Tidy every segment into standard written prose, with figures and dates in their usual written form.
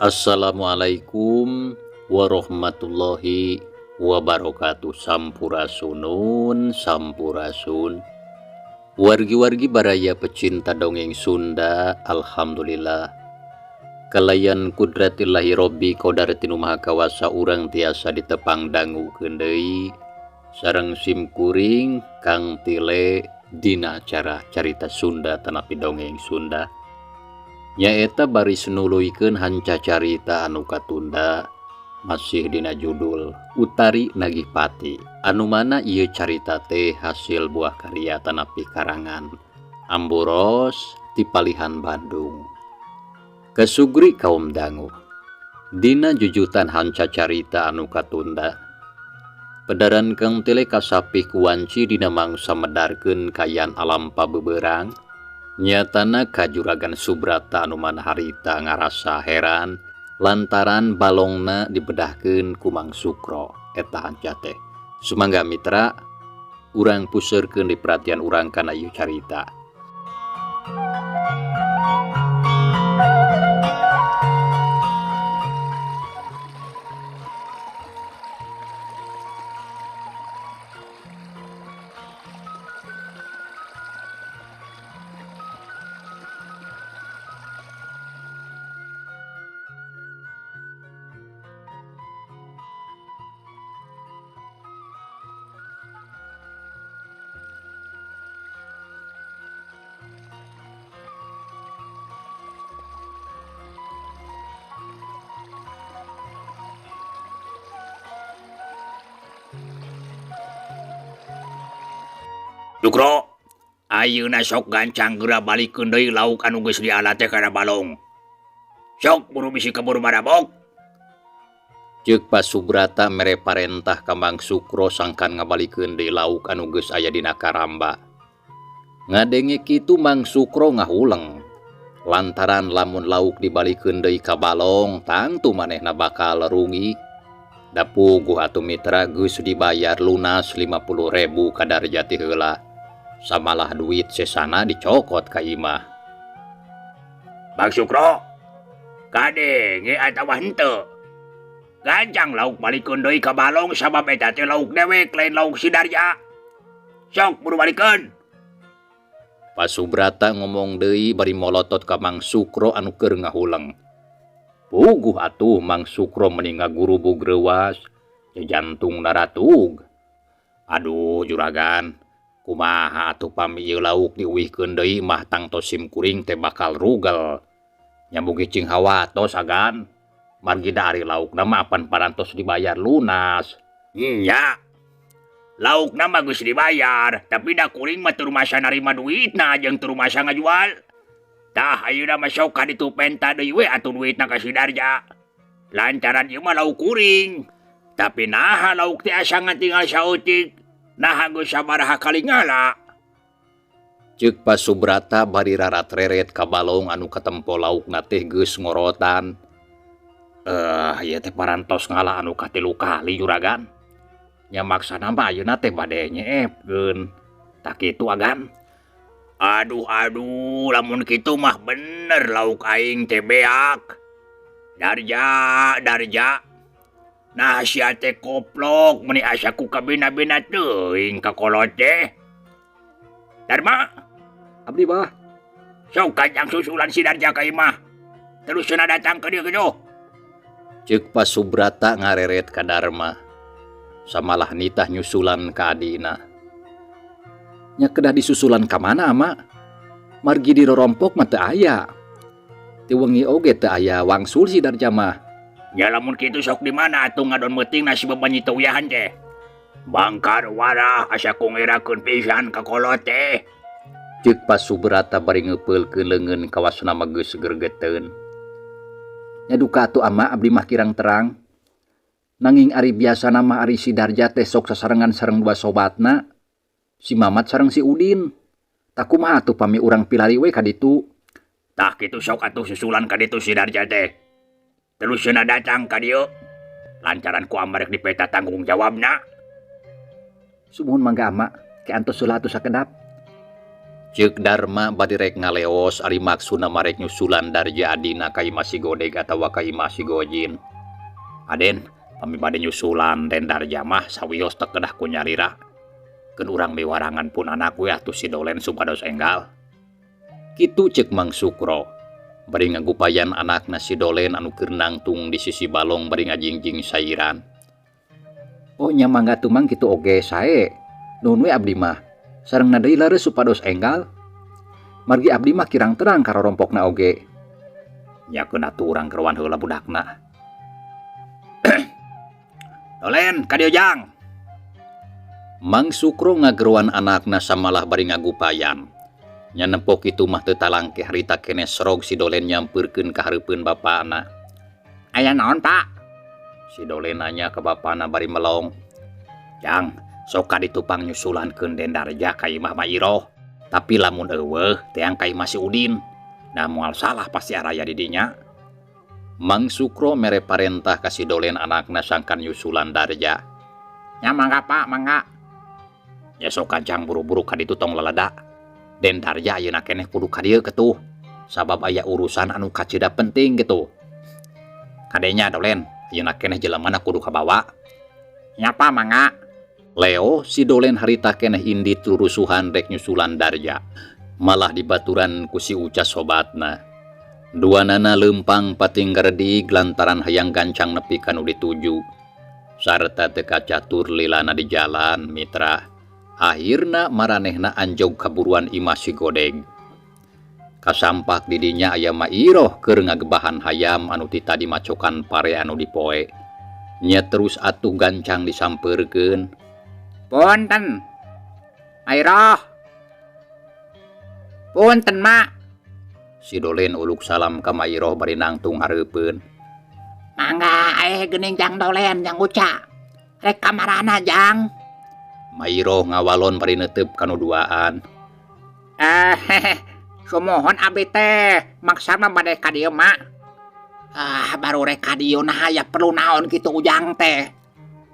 Assalamualaikum warahmatullahi wabarakatuh. Sampurasunun sampurasun. Wargi-wargi baraya pecinta dongeng Sunda, alhamdulillah kalayan kudratillahi robbi qodar tinu maha kawasa urang tiasa ditepang dangukeun deui sareng simkuring Kang Tile dina acara carita Sunda tanapi dongeng Sunda. Nyaeta baris nuluykeun hanca carita anu katunda masih dina judul Utari Nagih Pati, anu mana ieu carita teh hasil buah karya tanapi karangan Amboros ti Palihan Bandung. Kasugri kaum dangu dina jujutan hanca carita anu katunda, pedaran Kang Tile kasapih kuwanci dina mangsa medarkeun kayan alam pabeberang. Nyatana ka Juragan Subrata anu mana harita ngarasa heran lantaran balongna dibedahkeun ku Mang Sukro eta hanca teh. Sumangga mitra urang puseurkeun di perhatian urang kana ieu carita. Sukro, ayeuna sok gancang geura balikeun deui lauk anu geus diala teh kana balong. Sok buru bisi keburu marabok. Ceuk Pak Subrata mere parentah ka Mang Sukro sangkan ngabalikeun deui lauk anu geus aya dina karamba. Ngadenge kitu Mang Sukro ngahuleng. Lantaran lamun lauk dibalikeun deui ka balong, tangtu manehna bakal rugi. Da puguh atuh mitra geus dibayar lunas 50.000 ka Darjati heula. Samalah duit sesana dicokot ka imah. Bang Sukro, kadenge atawa henteu? Gancang lauk balikeun deui ka balong sabab eta teh lauk dewek lain lauk si Darja. Sok buru balikeun. Pak Subrata ngomong deui bari molotot ka Mang Sukro anu keur ngahuleng. Puguh atuh Mang Sukro meni ngagurubug reuwas, jantung naratug. Aduh juragan, kumaha atuh pami ieu lauk diuihkeun deui mah tangtos simkuring teh bakal rugel. Nya mugi cing hawatos agan. Margi da ari laukna mah apan parantos dibayar lunas. Nya. Laukna mah geus dibayar, tapi da kuring mah teu rumasa narima duitna jeung teu rumasa ngajual. Tah ayeuna mah sok ka ditu penta deui we atuh duitna ka si Darja. Lantaran ieu mah lauk kuring. Tapi naha lauk teh asa ngan tinggal saeutik. Naha geus sabaraha kali ngala. Ceuk Pak Subrata bari rarat-reret ka balong anu katempo laukna teh geus ngorotan. Ieu teh parantos ngala anu katilu kali juragan. Nya maksana mah ayeuna teh bade nyeepkeun. Tah kitu agan. Aduh aduh, lamun kitu mah bener lauk aing teh beak. Darja, Darja. Nah sia teh koplok meni asa ku kabina-bina teuing ka kolot teh. Darma, abdi bah. Sok kajang susulan si Darja ka imah. Terus cenah datang ka dieu kitu. Ceuk Pak Subrata ngareret ka Darma. Samalah nitah nyusulan ka adina. Nya kedah disusulan ka mana ama? Margi dirorompok mah teu aya. Ti wengi oge teu aya wangsul si Darja mah. Nya lamun kitu sok di mana atuh ngadon meuting nasib bebanyi teu uyahan teh. Bangkar warah asa ku ngerakeun pisan ka kolot teh. Ceuk Pak Subrata bari ngeupeulkeun leungeun kawasna mah geus gergeteun. Nya duka atuh ama abdi mah kirang terang. Nanging ari biasana mah ari si Darja teh sok sasarengan sareng dua sobatna. Si Mamat sareng si Udin. Tah kumaha atuh pami urang pilari we ka ditu? Tah kitu sok atuh susulan ka ditu si Darja teh. Terus cenah datang ka dieu. Lantaran ku amarek dipeta tanggung jawabna. Sumuhun mangga ama, ke antos heula atuh sakedap. Ceuk Darma bari rek ngaleos ari maksudna mah rek nyusulan Darja adina ka imah si Godeg atawa ka imah si Gojin. Aden, pami bade nyusulan Den Darja mah sawios teu kedah ku nyalira. Keun urang miwarangan pun anak we atuh si Dolen supados enggal. Kitu ceuk Mang Sukro. Bari ngagupayan anakna si Dolen anu keur nangtung di sisi balong bari ngajingjing sairan. Oh nya mangga atuh Mang kitu oge sae. Nuhun we abdi mah. Sareng deui leres supados enggal. Margi abdi mah kirang terang karorompokna oge. Nya keun atuh urang keruan heula budakna. Dolen ka dieu Jang. Mang Sukro ngageroan anakna samalah bari ngagupayan. Nya nempo kitu mah teu talangke harita keneh serog si Dolen nyampeurkeun ka hareupeun bapana. Aya naon, Pak? Si Dolen nanya ka bapana bari melong. Jang, sok ka ditu pang nyusulankeun Den Darja ka imah Ma Iroh. Tapi lamun eueuh teang ka imah si Udin. Da moal salah pasti araya di dinya. Mang Sukro mere parentah ka si Dolen anakna sangkan nyusulan Darja. Nya mangga Pak, mangga. Ya sok kajang buru-buru ka ditu tong lalada. Den Darja ayeuna keneh kudu ka dieu ketuh. Sabab aya urusan anu kacida penting gitu. Kadenya Dolen, ayeuna keneh jelemana kudu kabawa. Nya Pak, mangga. Leo si Dolen harita keneh indit rurusuhan rek nyusulan Darja. Malah dibaturan ku si Uca sobatna. Duanana leumpang pating garedig lantaran hayang gancang nepi ka nu dituju. Sarta teu kacatur lilana di jalan mitra. Akhirna maranehna anjog kaburuan imah si Godeg. Kasampak di dinya aya Ma Iroh keur ngagebahan hayam anu ti tadi macokan pare anu dipoe. Nya terus atuh gancang disampeurkeun. Punten. Airoh. Punten, Mak. Si Dolen uluk salam ka Ma Iroh bari nangtung hareupeun. Mangga geuning Jang Dolen, Jang Uca. Rek ka marana, Jang? Ma Iroh ngawalon bari neuteup kanu duaan. Sumuhun abdi teh maksana bade ka dieu, Mak. Ah, baru rek ka dieu nah aya perlu naon kitu Ujang teh.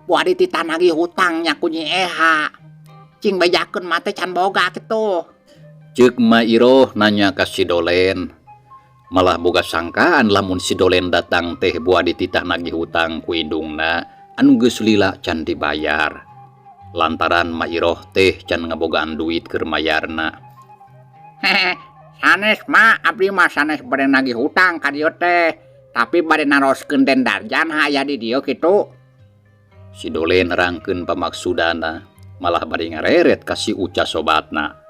Buah dititah nagih hutangnya ku Nyi Eha. Cing bejakeun mah teh can boga kitu. Ceuk Ma Iroh nanya ka si Dolen. Malah boga sangkaan lamun si Dolen datang teh buah dititah nagih hutang ku indungna anu geus lila can dibayar. Lantaran Ma Iroh teh can ngabogaan duit keur mayarna. Hehe, sanes Ma, abdi mah sanes bade nagih hutang ka dieu teh, tapi bade naroskeun Den Darjan aya di dieu kitu. Si Dolen nerangkeun pamaksudana, malah bari ngareret ka si Uca sobatna.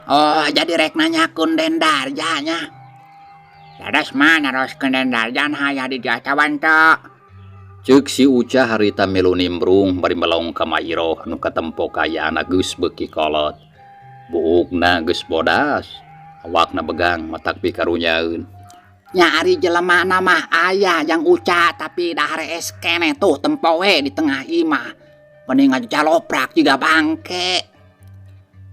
Oh, jadi rek nanyakeun Den Darja nya. Dadas mah naroskeun Den Darjan aya di dieu cawan teu. Ceuk si Uca harita milu nimbrung bari melong ka Ma Iroh anu katempo kayaana geus beuki kolot. Buukna geus bodas, awakna begang matak pikarunyaeun. Nya ari jelemana mah aya Jang Uca tapi dahar es keneh tuh tempo we di tengah imah. Mending ngajaloprak jiga bangke.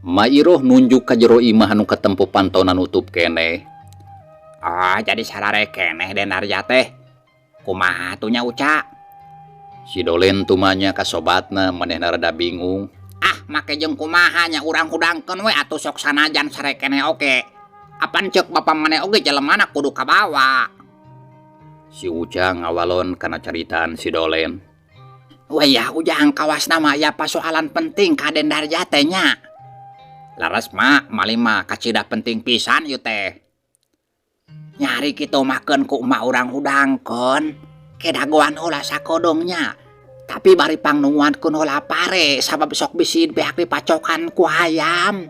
Ma Iroh nunjuk ka jero imah anu katempo pantona nutup keneh. Ah, jadi sarare keneh Den Darja teh. Kumaha atuh nya Uca? Si Dolen tumanya ka sobatna manehna rada bingung. Ah, make jeung kumaha nya urang hudangkeun we atuh sok sanajan sare keneh oge. Apan ceuk bapa maneh oge jelemana kudu kabawa. Si Uca ngawalon kana caritaan si Dolen. Wah ya Ujang kawasna mah aya pasoalan penting ka Den Darja teh nya. Laras mak mali mah kacida penting pisan ieu teh. Nyari kitu mah keun ku emak urang hudangkeun. Kedagoan heula sakodongnya. Tapi bari pangnunguankeun heula pare sabab sok bisi beak dipacokan ku hayam.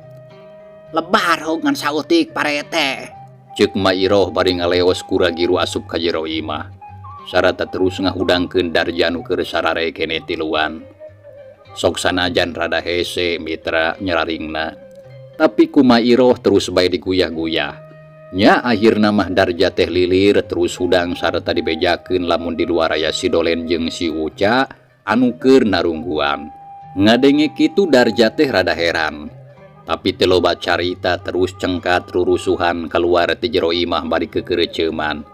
Lebar ngan sautik pare teh. Ceuk Ma Iroh bari ngaleos kuragiru asup ka jero imah. Sarata terus ngahudangkeun Darja nu keur sarare keneh tiluan. Sok sanajan rada hese mitra nyeraringna. Tapi ku Ma Iroh terus bae diguyah-guyah. Nya akhirna mah Darja teh lilir terus hudang sarta dibejakeun lamun di luar aya si Dolen jeung si Uca anu keur narungguan. Ngadenge kitu Darja teh rada heran. Tapi teu loba carita terus cengkat rurusuhan keluar ti jero imah bari kekereceuman.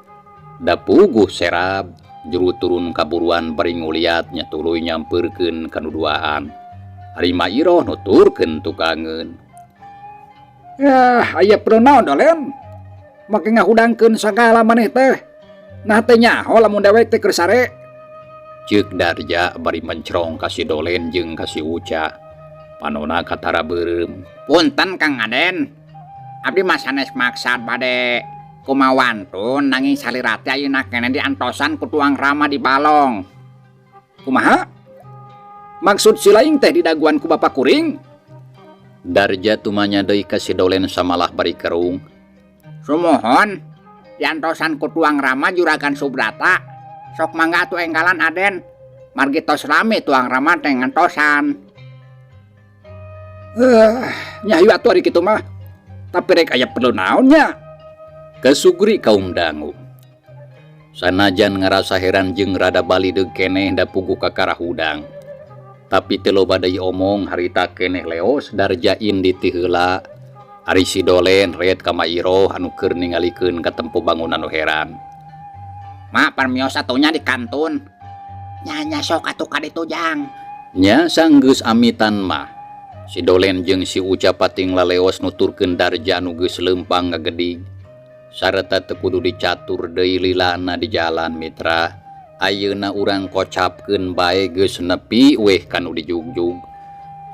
Da puguh serab juru turun kaburuan bari nguliat nya tuluy nyampeurkeun ka nu duaan. Ari Ma Iroh nuturkeun tukangeun. Yah, aya perlu naon Dolen? Make ngahudangkeun sagala maneh teh. Nah teh nyaho lamun dewek teh keur sare. Ceuk Darja bari mencrong ka si Dolen jeung ka si Uca. Panona katara beureum. Punten Kang Aden. Abdi mah sanes maksad bade kumawantun nanging salira teh ayeuna keneh diantosan ku tuang Rama di balong. Kumaha? Maksud si laing teh didaguan ku bapak kuring? Darja tumanya deui ka si Dolen samalah bari kerung. Sumuhun, diantosan ku tuang Rama Juragan Subrata. Sok mangga atuh enggalan Aden. Margi tos rame tuang Rama teh ngantosan. Nya hayu atuh ari kitu mah. Tapi rek aya perlu naon nya? Kasugri kaum dangu. Sanajan ngarasa heran jeung rada balideug keneh da puguh kakara hudang. Tapi teu loba deui omong harita keneh leos Darja indit ti heula. Ari si Dolen ret ka Ma Iroh anu keur ningalikeun katempo bangunan anu heran. Ma parmios atuh nya di kantun. Nya nya sok atuh ka ditu Jang. Nya sanggeus amitan mah. Si Dolen jeung si Uca pating laleos nuturkeun Darja anu geus leumpang ngagedig. Sareta teu kudu dicatur deui lilana di jalan mitra. Ayeuna urang kocapkeun bae geus nepi weh kanu dijugjug.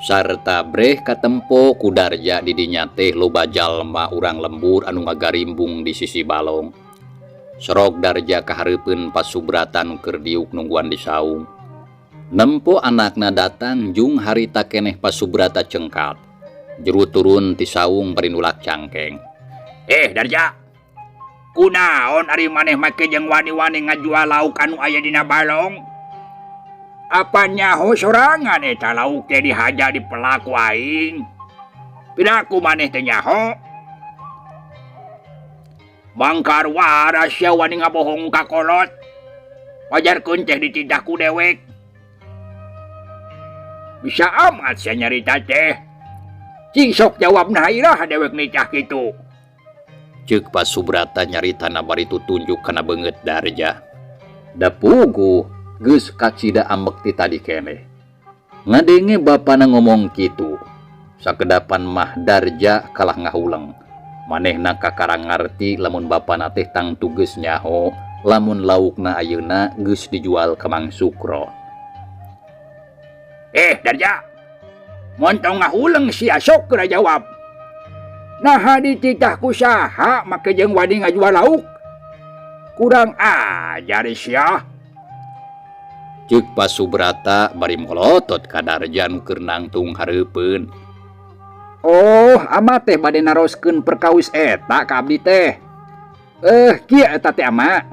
Sarta breh katempo ku Darja di dinya teh loba jalma urang lembur anu ngagarimbung di sisi balong. Sorok Darja kahareupeun Pasubrata nu keur diuk nungguan di saung. Nempo anakna datang jung harita keneh Pasubrata cengkat. Juru turun ti saung bari nulak cangkeng. Darja. Kunaon ari maneh make jeung wani-wani ngajual lauk anu aya dina balong? Apa nyaho sorangan eta lauk teh dihaja di pelaku aing? Piraku maneh teh nyaho? Bangkar waras sia wani ngabohong ka kolot. Wajarkeun teh dititah ku dewek. Bisa amat sia nyarita teh. Cing sok jawabna iraha dewek nitah kitu. Ceuk Pasubrata nyaritana bari tutunjuk kana beungeut Darja. Da puguh geus kacida ambek ti tadi keneh. Ngadenge bapana ngomong kitu. Sakedapan mah Darja kalah ngahuleng. Manehna kakara ngarti lamun bapana teh tangtu geus nyaho lamun laukna ayeuna geus dijual ka Mang Sukro. Darja. Montong ngahuleng sia sok geura jawab. Naha dititah ku saha make jeung wani ngajual lauk? Kurang ajar sia. Ceuk Pasubrata bari molotot ka Darja nu keur nangtung hareupeun. Oh, ama teh bade naroskeun perkawis eta ka abdi teh. Kieu eta teh ama.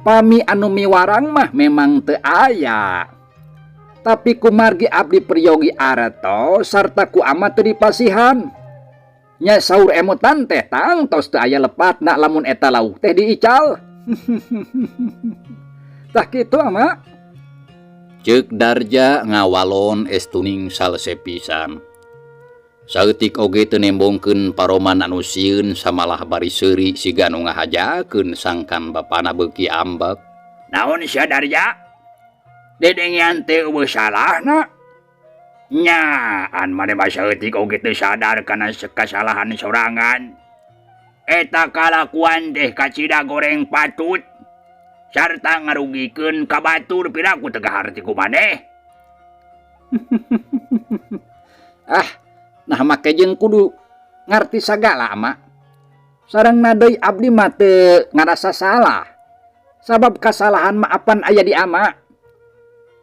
Pami anu miwarang mah memang teu aya. Tapi kumargi abdi peryogi artos sarta ku ama teu dipasihan. Nya saur emutan teh tangtos teu aya lepatna lamun eta lauk teh diical. Tah kitu ama. Ceuk Darja ngawalon estuning salse pisan. Saeutik oge teu nembongkeun paroman anu sieun samalah bari seuri siga nu ngahajakeun sangkan bapana beuki ambek. Naon sia Darja? Dedengean teh eueuh salahna. Nyaan maneh mah saeutik oge teu sadar kana kasalahan sorangan. Eta kalakuan teh kacida goreng patut sarta ngarugikeun ka batur piraku teu kaharti ku maneh. Ah, nah make jeung kudu ngarti sagala ama. Sareng deui abdi mah teu ngarasa salah. Sabab kasalahan mah apan aya di ama.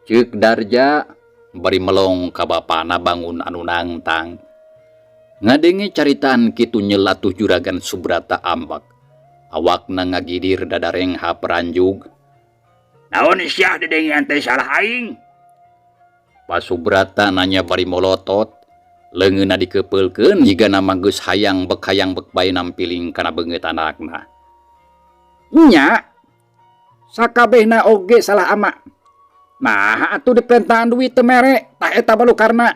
Ceuk Darja bari melong ka bapana bangun anu nangtang. Ngadenge caritaan kitu nyelatuh Juragan Subrata ambek. Awakna ngagidir dadareng haperanjug. Naon sia dedengean teh salah aing? Pasubrata nanya bari molotot. Leungeunna dikepeulkeun jigana mah geus hayang bek hayang bek bae nampiling kana beungeut anakna. Nya sakabehna oge salah ama. Nah, atuh dipentahan duit teu mere, tah eta balukarna.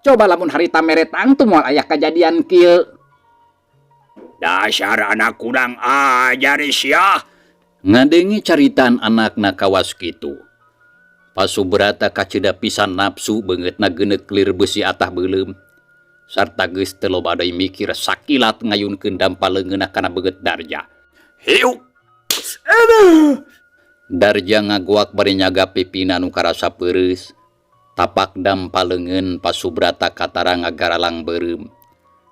Coba lamun harita mere tangtu moal aya kajadian kieu. Dasar anak kurang ajar sia. Ngadenge caritaan anakna kawas kitu. Pasubrata kacida pisan nafsu beungeutna geuneut lir beusi atah beuleum. Sarta geus teu loba deui mikir sakilat ngayunkeun dampa leungeunna kana beungeut Darja. Hiuk. Aduh. Darja ngagoak bari nyaga pipina nu karasa peureus. Tapak dampa leungeun Pa Subrata katara ngagaralang beureum.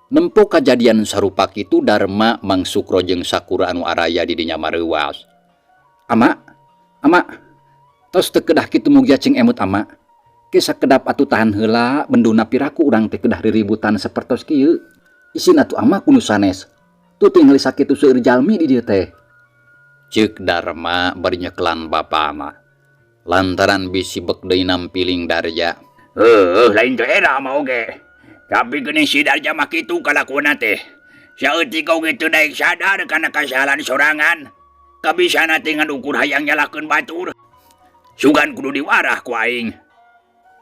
Nempo kajadian sarupa kitu Darma, Mang Sukro jeung Sakura anu araya di dinya mareuwas. Ama, ama, tos teu kedah kitu mugia cing emut ama. Ke sakedap atuh tahan heula benduna piraku urang teh kedah riributan sapertos kieu. Isin atuh ama ku nu sanes. Tuh tingali sakitu seueur jalmi di dieu teh. Ceuk Darma bari nyekelan bapana. Lantaran bisi bek deui nampiling Darja. Heuh, lain teu era mah oge. Tapi geuning si Darja mah kitu kalakuanna teh. Saeutik oge teu daek sadar kana kasalahan sorangan. Kabisana teh ngan ukur hayang nyalahkeun batur. Sugan kudu diwarah ku aing.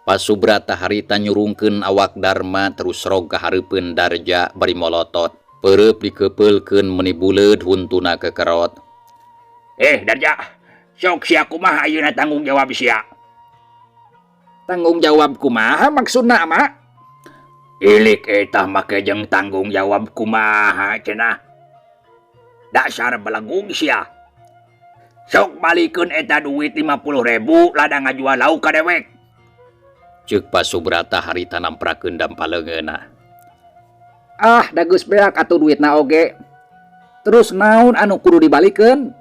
Pa Subrata harita nyurungkeun awak Darma terus rog ka hareupeun Darja bari molotot. Peureup dikeupeulkeun meuni buleud huntuna kekerot. Eh, Darja, sok sia kumaha ayeuna tanggung jawab sia? Tanggung jawab kumaha maksudna, Ama? Ilik eta make jeung tanggung jawab kumaha cenah. Dasar belegung sia. Sok balikeun eta duit 50.000 lada ngajual lauk ka dewek. Ceuk Pa Subrata harita namprakeun dampa leungeunna. Ah, da geus beak atuh duitna oge. Terus naon anu kudu dibalikeun?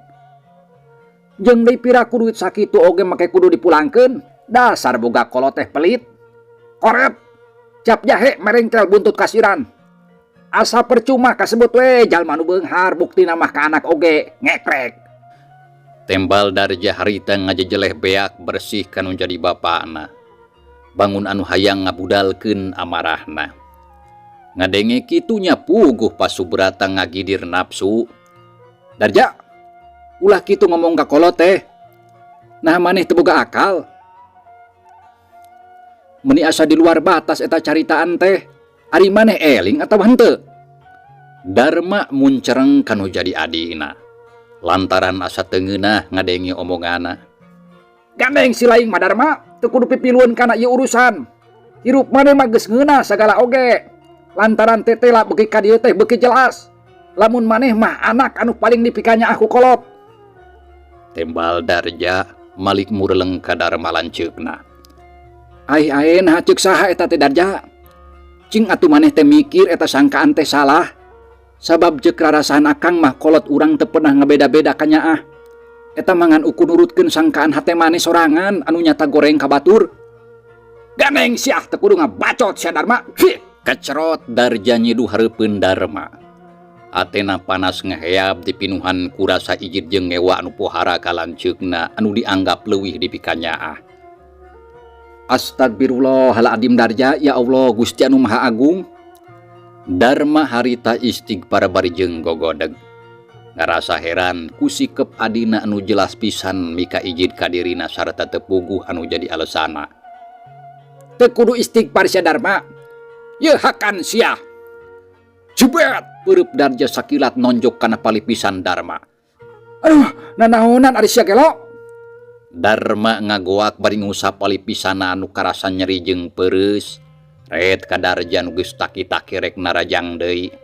Jeung deui piraku duit sakitu oge make kudu dipulangkeun. Dasar boga kolot teh pelit. Koret. Cap jahe merengkel buntut kasiran. Asa percuma kasebut we jalma nu beunghar buktina mah ka anak oge ngekrek. Tembal Darja harita ngajejeleh beak bersih kanu jadi bapana. Bangun anu hayang ngabudalkeun amarahna. Ngadenge kitunya puguh Pa Subrata ngagidir nafsu. Darja, ulah kitu ngomong ka kolot teh. Nah maneh teu boga akal. Meni asa di luar batas eta caritaan teh. Ari maneh eling atawa henteu? Darma muncereng kanu jadi adina. Lantaran asa teu ngeunah ngadenge omongana. Gandeng si laing mah Darma, teu kudu pipilueun kana ieu urusan. Hirup maneh mah geus ngeunah sagala oge. Lantaran tetela beuki ka dieu teh beuki jelas. Lamun maneh mah anak anu paling dipikanyaah ku kolot. Tembal Darja malik mureleng ka Darma lanceukna. Ai ai naha ceuk saha eta teh Darja? Cing atuh maneh teh mikir eta sangkaan teh salah. Sabab ceuk rarasaan akang mah kolot urang teu pernah ngabeda-beda kanyaah. Eta mah ngan ukur nurutkeun sangkaan hate maneh sorangan anu nyata goreng ka batur. Gandeng siah teu kudu ngabacot sia Darma. Hih. Kecerot Darja nyiduh hareupeun Darma. Atena panas ngeheab dipinuhan ku rasa ijid jeung ngewa anu pohara ka lanceukna anu dianggap leuwih dipikanyaah. Astagfirullahaladzim Darja, ya Allah Gusti anu Maha Agung. Darma harita istighfar bari jeung gogodeg. Ngarasa heran ku sikep adina anu jelas pisan mika ijid ka dirina sarta teu puguh anu jadi alesana. Teu kudu istighfar sia Darma. Yeuh hakan sia. Jebet peureub Darja sakilat nonjok kana palipisan Darma. Aduh, nanaonan ari sia gelo? Darma ngagoak bari ngusap palipisana anu karasa nyeri jeung peureus. Ret ka Darja nu geus taki-taki rek narajang deui.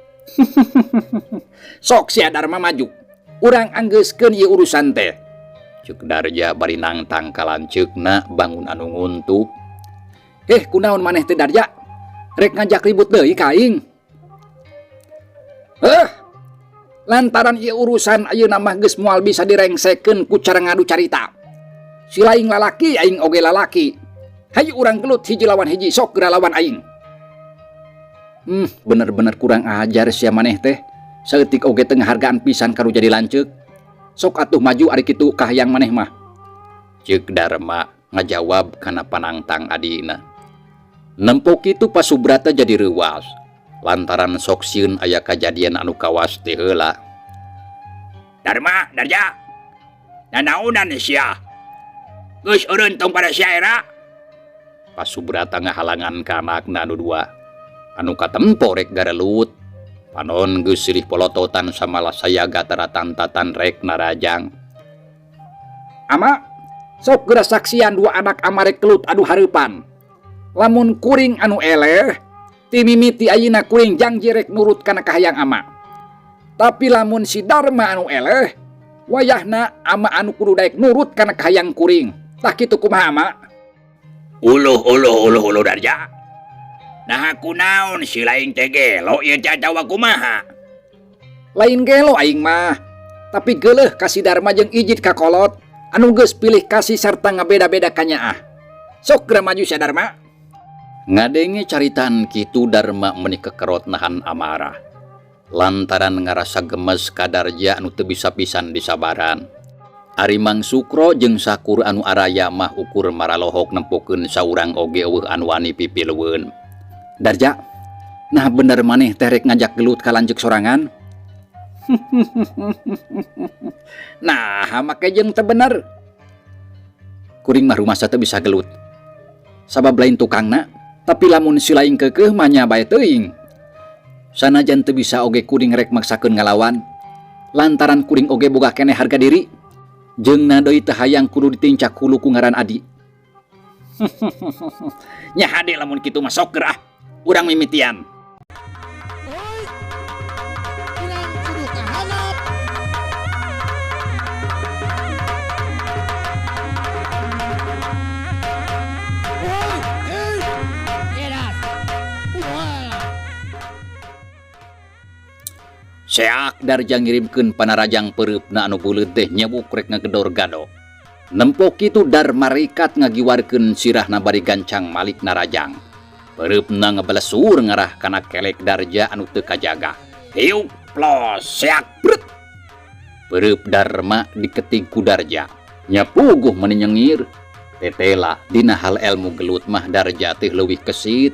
Sok sia Darma maju. Urang anggeuskeun ieu urusan teh. Ceuk Darja bari nangtang ka lanceukna bangun anu nguntup. Eh, kunaon maneh teh Darja? Rek ngajak ribut deui ka aing. Eh, lantaran ieu urusan ayeuna mah geus moal bisa direngsekeun ku cara ngadu carita. Si laing lalaki aing oge lalaki. Hayu urang gelut hiji lawan hiji sok geura lawan aing. Bener-bener kurang ajar sia maneh teh. Saeutik oge teu ngahargaan pisan ka nu jadi lanceuk. Sok atuh maju ari kitu kahayang maneh mah. Ceuk Darma ngajawab kana panangtang adina. Nempo kitu Pa Subrata jadi reuwas. Lantaran sok sieun aya kajadian anu kawas teh heula. Darma, Darja. Nanaonan sia? Geus eureun tong pada sia era. Pa Subrata ngahalangan ka anakna anu dua. Anu katempo rek garelut. Panon geus silih polototan samalah sayaga taratantatan rek narajang. Ama, sok geura saksian dua anak ama rek kelut adu hareupan. Lamun kuring anu eleh, Ti mimiti ayeuna kuring jangji rek nurut kana kahayang ama. Tapi lamun si Darma anu eleh, wayahna ama anu kudu daek nurut kana kahayang kuring. Tah kitu kumaha ama? Uluh uluh uluh uluh Darja. Naha kunaon si laing teh gelo ieu teh atawa kumaha? Lain gelo aing mah, tapi geuleuh ka si Darma jeung ijid ka kolot anu geus pilih kasih sarta ngabeda-beda kanyaah. Sok geura maju sia Darma. Ngadenge caritaan kitu Darma meuni kekerot nahan amarah. Lantaran ngarasa gemes ka Darja anu teu bisa pisan disabaran. Ari Mang Sukro jeung Sakur anu araya mah ukur maralohok nempokeun saurang oge eueuh anu wani pipilueun. Darja, nah bener maneh teh rek ngajak gelut ka lanceuk sorangan? Nah, make jeung teu bener. Kuring mah rumasa teu bisa gelut. Sabab lain tukangna, tapi lamun si laing keukeuh mah nya bae teuing. Sanajan teu bisa oge kuring rek maksakeun ngalawan. Lantaran kuring oge boga keneh harga diri. Jeung na deui teu hayang kudu ditincak hulu ku ngaran adi. Nya hade lamun kitu mah sok geura ah. Urang mimitian. Seak Darja ngirimkeun panarajang peureupna anu buleud teh nyebuk rek ngagedor gado. Nempo kitu Darma rikat ngagiwarkeun sirahna bari gancang malik narajang. Peureupna ngebalesur ngarah kana kelek Darja anu teu kajaga. Hiuk plos seak brut. Peureub Darma diketig ku Darja. Nya puguh meuni nyengir. Tetela dina hal elmu gelut mah Darja teh leuwih kesit.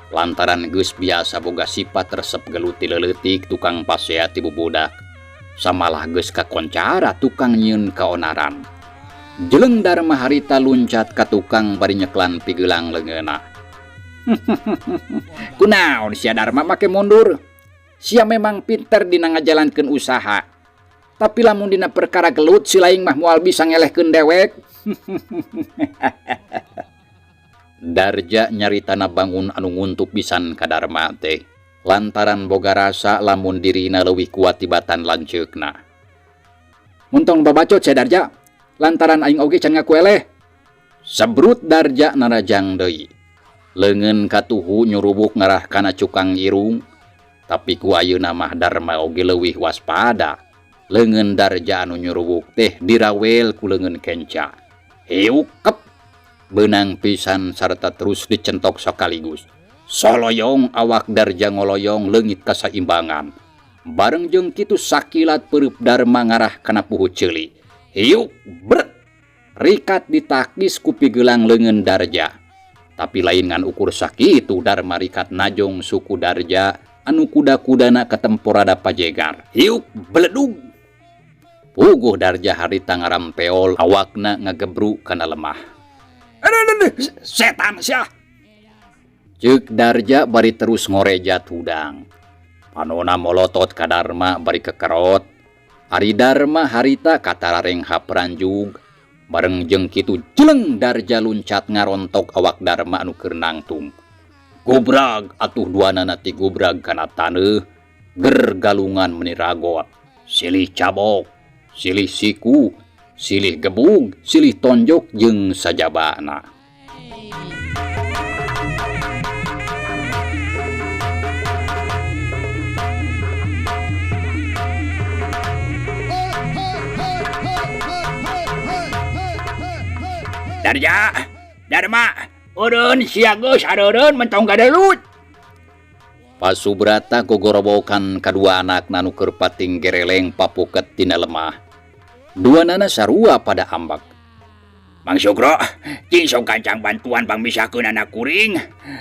Lantaran geus biasa boga sifat resep gelut ti leutik tukang pasea ti bubudak. Samalah geus kakoncara tukang nyieun kaonaran. Jeleng Darma harita luncat ka tukang bari nyeklan pigelang leungeunna. Kunaon sia Darma make mundur? Sia memang pinter dina ngajalankeun usaha. Tapi lamun dina perkara gelut si laing mah moal bisa ngelehkeun dewek. Darja nyaritana bangun anu nguntup pisan ka Darma teh. Lantaran boga rasa lamun dirina leuwih kuat tibatan lanceukna. Muntong babacot sia Darja, lantaran aing oge can ngaku eleh. Sebrut Darja narajang deui. Leungeun katuhu nyurubuk ngarah kana cukang irung. Tapi ku ayeuna mah Darma oge leuwih waspada. Leungeun Darja anu nyurubuk teh dirawel ku leungeun kenca. Hiuk kep. Benang pisan sarta terus dicentok sekaligus. Soloyong awak Darja ngoloyong leungit kasaimbangan. Bareng jeung kitu sakilat peureub Darma ngarah kana puhu ceuli. Hiuk bret. Rikat ditakis ku pigelang leungeun Darja. Tapi lain ngan ukur sakitu Darma rikat najong suku Darja anu kuda-kudana katemporada pajegar. Hiuk beledug. Puguh Darja harita ngarampeol awakna ngagebruk kana lemah. Aduh, setan sia. Ceuk Darja bari terus ngorejat hudang. Panona molotot ka Darma bari kekerot. Ari Darma harita katararenghap ranjug. Bareng jeung kitu jeleng Darja luncat ngarontok awak Darma anu keur nangtung. Gobrag atuh duanana ti gobrag kana taneuh. Ger galungan meuni ragot. Silih cabok, silih siku, silih gebug, silih tonjok jeung sajabana. Darja, Darma, eureun sia geus areureun mentong gadelut. Pasubrata gogorobokan kadua anakna nu keur pating gereleng papuket tina lemah. Duanana sarua pada ambek. Mang Sukro, cing sok gancang bantuan bang misahkeun anak kuring.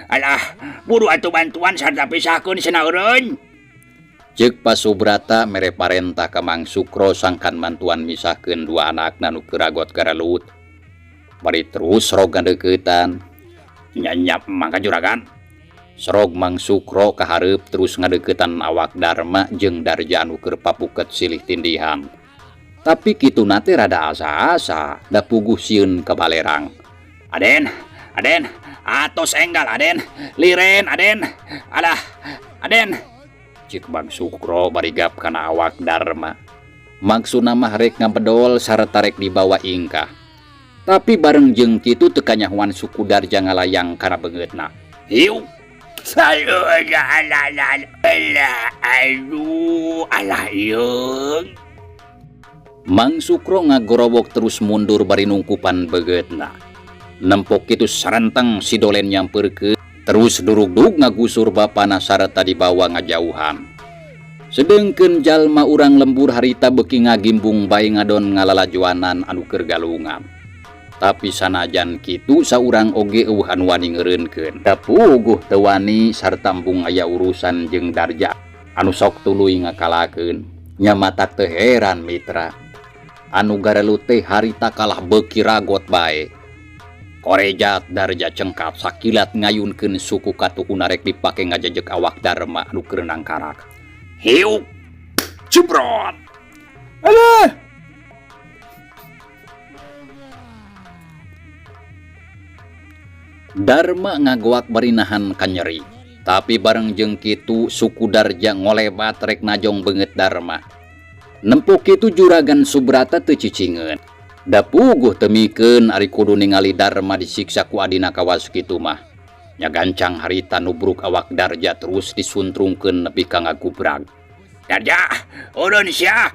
Alah, buru atuh bantuan sarta pisahkeun cenah eureun. Ceuk Pasubrata mere parentah ka Mang Sukro sangkan mantuan misahkeun dua anakna nu keur ragot garalut. Bari terus serog ngadeuketan. Nyanyap mangka juragan. Serog Mang Sukro kahareup terus ngadeuketan awak Darma jeung Darja anu keur papuket silih tindihan. Tapi kituna teh rada asa-asa, da puguh sieun ka balerang. Aden, Aden, Atos enggal Aden, liren Aden. Alah, Aden. Cik Mang Sukro barigap kana awak Darma. Maksudna mah rek ngabedol sarta rek dibawa ingkah. Tapi bareng jeung kitu teu kanyahoan suku Darja ngalayang kana beungeutna. Hiu. Aduh, alah, alah, alah, aduh, alah, yeung. Mang Sukro ngagorowok terus mundur bari nungkupan beungeutna. Nempok kitu sarenteng si Dolen nyamperkeun terus durugdug ngagusur bapana sarta dibawa ngajauhan. Sedengkeun jalma urang lembur harita beuki ngagimbung bae ngadon ngalalajuanan anu keur galungan. Tapi sanajan kitu saurang oge eueuh anu wani ngeureunkeun. Da puguh teu wani sarta embung aya urusan jeung Darja anu sok tuluy ngakalakeun. Nya matak teu heran mitra. Anu garelu teh harita kalah beuki ragot bae. Korejat Darja cengkap sakilat ngayunkeun suku katuhuna rek dipake ngajejek awak Darma anu keur nangkarak. Hiuk. Jebrot. Alah. Darma ngagoak bari nahan kanyeri. Tapi bareng jeung kitu suku Darja ngolebat rek najong beungeut Darma. Nempo kitu juragan Subrata teu cicingeun. Da puguh teu mikeun ari kudu ningali Darma disiksa ku adina kawas kitu mah. Nya gancang harita nubruk awak Darja terus disuntrungkeun nepi ka ngagubrag. Darja, ulun sia.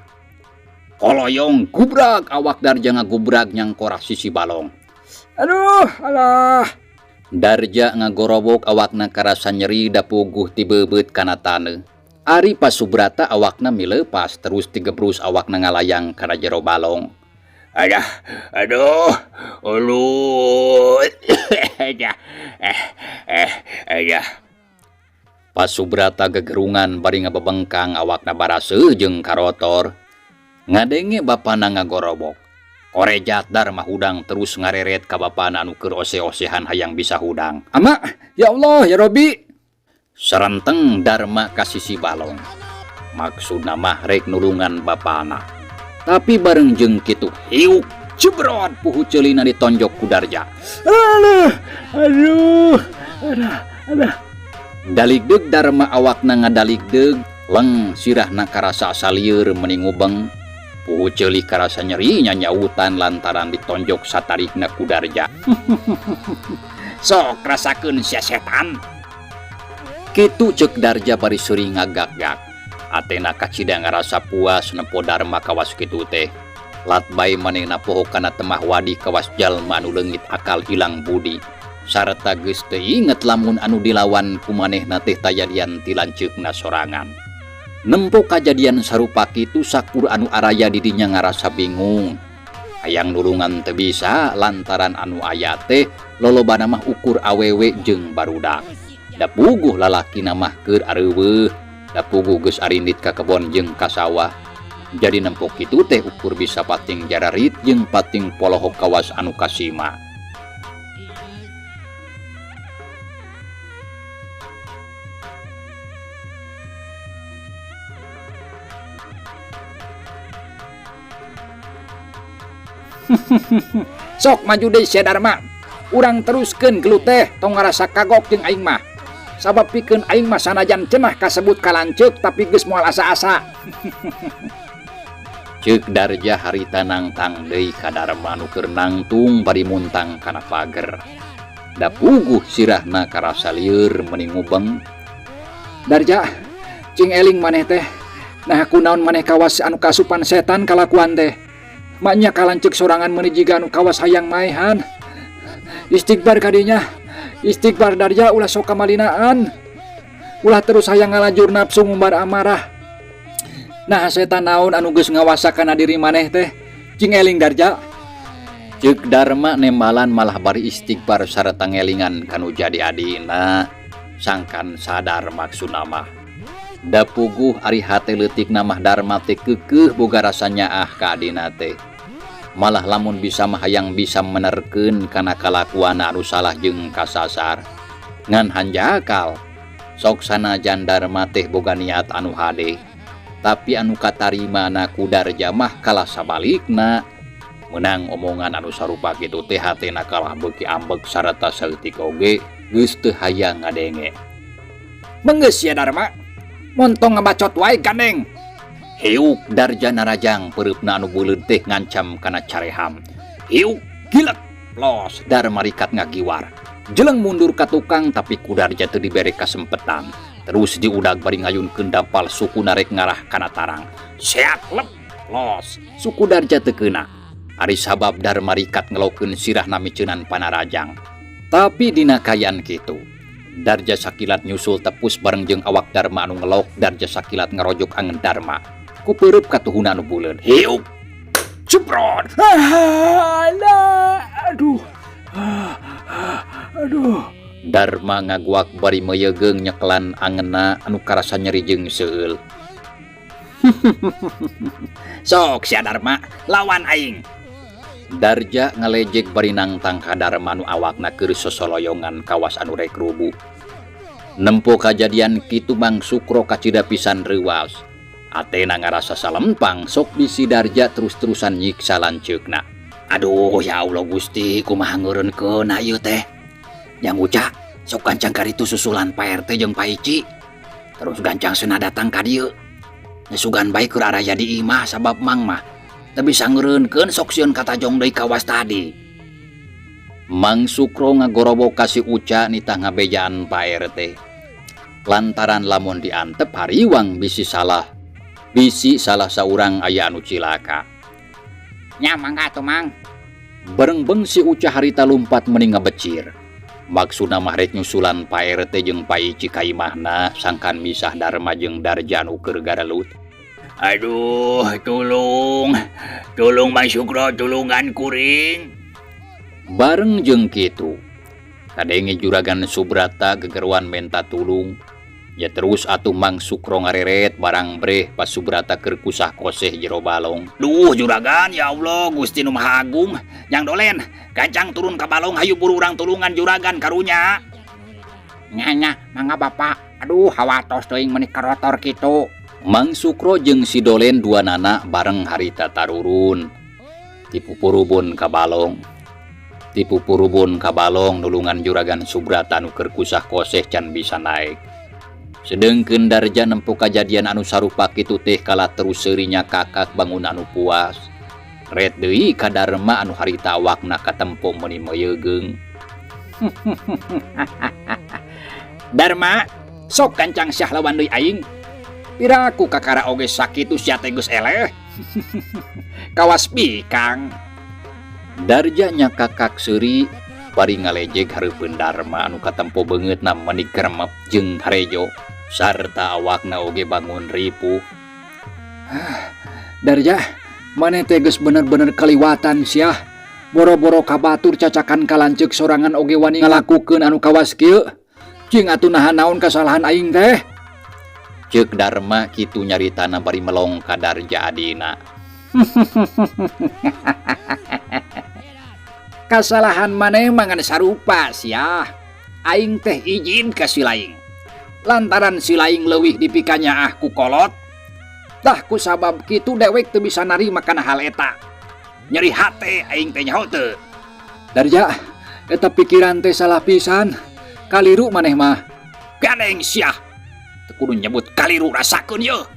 Koloyong gubrag awak Darja ngagubrag nyangkorah sisi balong. Aduh, alah. Darja ngagorowok awakna karasa nyeri da puguh tibebeut kana taneuh. Ari Pa Subrata awakna mileupas terus tigebrus awakna ngalayang kana jero balong. Aduh, aduh, ulu, aduh. Pa Subrata gegerungan bari ngabebengkang awakna baraseuh jeung karotor. Ngadenge bapana ngagorowok. Korejat Darma hudang terus ngareret ka bapana anu keur ose-osehan hayang bisa hudang. Ama, ya Allah, ya Robi. Sarenteng Darma ka sisi balong. Maksudna mah rek nulungan bapana. Tapi bareng jeung kitu hiuk jebrot puhu ceulina ditonjok ku Darja. Aduh, aduh, aduh, aduh. Daligdeug Darma awakna ngadaligdeug, leng sirahna karasa salieur meuni ngubeng. Puhu ceuli karasa nyeri nyanyautan lantaran ditonjok satarikna ku Darja. Sok rasakeun sia setan. Kitu ceuk Darja bari seuri ngagak-gak. Atena kacida ngarasa puas nempo Darma kawas kitu teh. Lat bae manehna poho kana temah wadi kawas jalma anu leungit akal hilang budi. Sarta geus teu inget lamun anu dilawan ku manehna teh tajadian ti lanceukna sorangan. Nempo kajadian sarupa kitu sakur anu araya di dinya ngarasa bingung. Hayang nulungan teu bisa lantaran anu aya teh lolobana mah ukur awewe jeung barudak. Da puguh lalakina mah keur areuweuh, da puguh geus arindit ka kebon jeung ka sawah. Jadi nempo kitu teh ukur bisa pating jararit jeung pating polohok kawas anu kasima. Sok maju deui sia Darma. Urang teruskeun gelut teh tong ngarasa kagok jeung aing mah. Sabab pikeun aing mah sanajan cenah kasebut kalanceuk tapi geus moal asa-asa. Ceuk Darja harita nangtang deui ka Darma nu keur nangtung bari muntang kana pager. Da puguh sirahna karasa lieur meuni ngubeng. Darja, cing eling maneh teh. Nah kunaon maneh kawas anu kasupan setan kalakuan teh. Maknya kalanceuk sorangan meuni jiga anu kawas hayang maehan. Istighfar kadinya. Istighfar Darja ulah sok kamalinaan. Ulah terus hayang ngalajur nafsu ngumbar amarah. Nah setan naon anu geus ngawasa kana diri maneh teh. Cing eling Darja. Ceuk Darma nembalan malah bari istighfar sarta ngelingan kanu jadi adina. Sangkan sadar maksudna mah. Da puguh ari hate leutikna mah Darma teh keukeuh boga rasa nyaah ka adina teh. Malah lamun bisa mah hayang bisa menerkeun kana kalakuan anu salah jeung kasasar. Ngan hanjakal sok sanajan Darma teh boga niat anu hade. Tapi anu katarimana ku Darja mah kalah sabalikna. Menang omongan anu sarupa kitu teh hatena kalah beuki ambek sarta saeutik oge geus teu hayang ngadenge. Menggeus sia Darma. Montong ngabacot wae gandeng. Hiuk Darja narajang peureupna anu beuleud teh ngancam kana careham. Hiuk gilek los Darma rikat ngagiwar. Jeleng mundur ka tukang tapi ku Darja teu dibere kasempetan. Terus diudag bari ngayunkeun dampal suku narek ngarah kana tarang. Seak lep los suku Darja teu keuna. Ari sabab Darma rikat ngelokeun sirahna miceunan panarajang. Tapi dina kaayaan kitu, Darja sakilat nyusul tepus bareng jeung awak Darma anu ngelok. Darja sakilat ngarojok angen Darma. Ku peureub katuhuna anu buleud. Hiuk jebrot. Alah, aduh. Aduh. Darma ngaguak bari meyegeung nyekelan angenna anu karasa nyeri jeung seueul. Sok sia Darma, lawan aing. Darja ngalejek bari nangtang ka Darma anu awakna keur sosoloyongan kawas anu rek rubuh. Nempo kajadian kitu Mang Sukro kacida pisan reuwas. Atena ngarasa salempang sok bisi Darja terus-terusan nyiksa lanceukna. Aduh ya Allah Gusti, kumaha ngeureunkeun ieu teh. Yang ucap sok gancang karitu susulan Pak RT jeung Pak Ici. Terus gancang sena datang ka dieu. Sugan bae keur araya di imah sabab mang mah teu bisa ngeureunkeun sok sieun katajong deui kawas tadi. Mang Sukro ngagorobok ka si Uca nitah ngabejaan Pak RT. Lantaran lamun diantep hariwang bisi salah. Bisi salah saurang aya anu cilaka. Nya mangga atuh Mang. Berengbeng si Uca harita lumpat meni ngabecir. Maksudna mah rek nyusulan Pak RT jeung Pak Ici ka imahna sangkan misah Darma jeung Darja anu keur garelut. Aduh, tulung. Tulung Mang Sukro, tulungan kuring. Bareng jeung kitu, kadenge Juragan Subrata gegeruan menta tulung. Ya terus atuh Mang Sukro ngareret barang breh pas Subrata keur kusah koseh jero balong. Duh juragan, ya Allah, Gusti nu Maha Agung. Yang dolen, gancang turun ka balong hayu buru urang tulungan juragan karunya. Nya nya, mangga bapak. Aduh, hawatos teuing meuni karotor kitu. Mang Sukro jeung si Dolen dua nana bareng harita tarurun. Tipu purubun ka balong. Tipu purubun ka balong nulungan Juragan Subrata nu keur kusah koseh can bisa naik. Sedengkeun Darja nempo kajadian anu sarupa kitu teh kalah terus seurinya kakak bangun anu puas. Ret deui ka Darma anu harita awakna katempo meuni meyegeung. Darma, sok gancang syah lawan deui aing. Piraku kakara oge sakitu sia teh geus eleh. Kawas bikang. Darja nya kakak seuri bari ngalejeg hareupeun Darma anu katempo beungeutna meuni gremep jeung harejo sarta awakna oge bangun ripuh. Darja, maneh teh geus bener-bener kaliwatan sia. Boro-boro ka batur cacakan ka lanceuk sorangan oge wani ngalakukeun anu kawas kieu. Cing atuh naha naon kasalahan aing teh? Ceuk Darma kitu nyaritana bari melong ka Darja adina. Kasalahan maneh mah ngan sarupa sia. Aing teh izin ka si laing. Lantaran si laing leuwih dipikanyaah ku kolot. Tah ku sabab kitu dewek teu bisa narima kana hal eta. Nyeri hate aing teh nyaho teu. Darja, eta pikiran teh salah pisan. Kaliru maneh mah. Gandeng sia. Teu kudu nyebut kaliru rasakeun yeuh.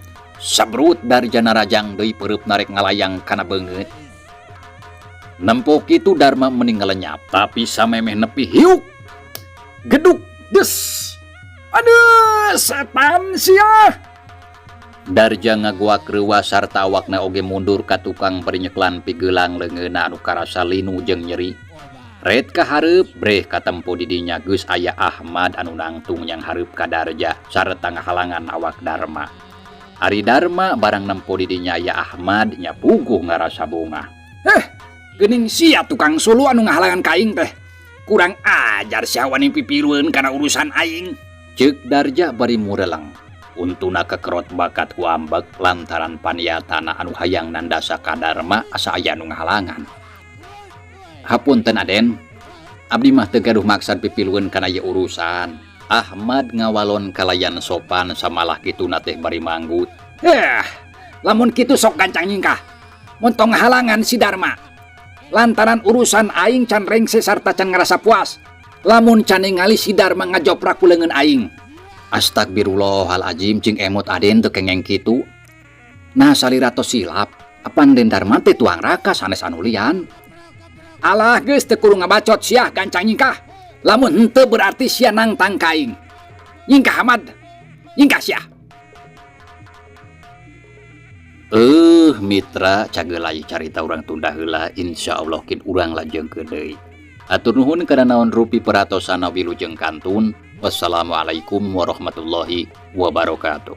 Sabrut Darja narajang deui peureupna rek ngalayang kana beungeut. Nempo kitu Darma mending ngalenyap, tapi samemeh nepi hiuk. Geduk des. Aduh, setan sia. Darja ngaguak reuwas sarta awakna oge mundur ka tukang perinyeklan pigelang leungeunna anu karasa linu jeung nyeri. Ret ka hareup breh katempo di dinya geus aya Ahmad anu nangtung yang hareup ka Darja sarta ngahalangan awak Darma. Ari Darma barang nempo di dinya aya Ahmad nya puguh ngarasa bungah. Geuning sia tukang sulu anu ngahalangan ka aing teh. Kurang ajar sia wani pipilueun kana urusan aing. Ceuk Darja bari mureleng. Untuna kekerot bakat ku ambek lantaran paniatana anu hayang nandasa ka Darma asa aya nu ngahalangan. Hapunten Aden, abdi mah teu gaduh maksad pipilueun kana ieu urusan. Ahmad ngawalon kalayan sopan samalah kituna teh bari manggut. Lamun kitu sok gancang nyingkah. Mun tong ngahalangan si Darma. Lantaran urusan aing can rengse sarta can ngarasa puas. Lamun can ningali si Darma ngajoprak ku leungeun aing. Astagfirullahalajim, cing emot Aden teu kengeng kitu. Nah salira tos silap, apan Den Darma teh tuang raka sanes anu lian. Alah geus teu kudu ngabacot sia, gancang nyingkah. Lamun henteu berarti sia nangtang ka aing. Nyingkah Ahmad. Nyingkah sia. Mitra, cageula ieu carita urang tunda heula, insyaallah kin urang lajengkeun deui. Hatur nuhun kana naon rupi peratosana, wilujeng kantun. Wassalamualaikum warahmatullahi wabarakatuh.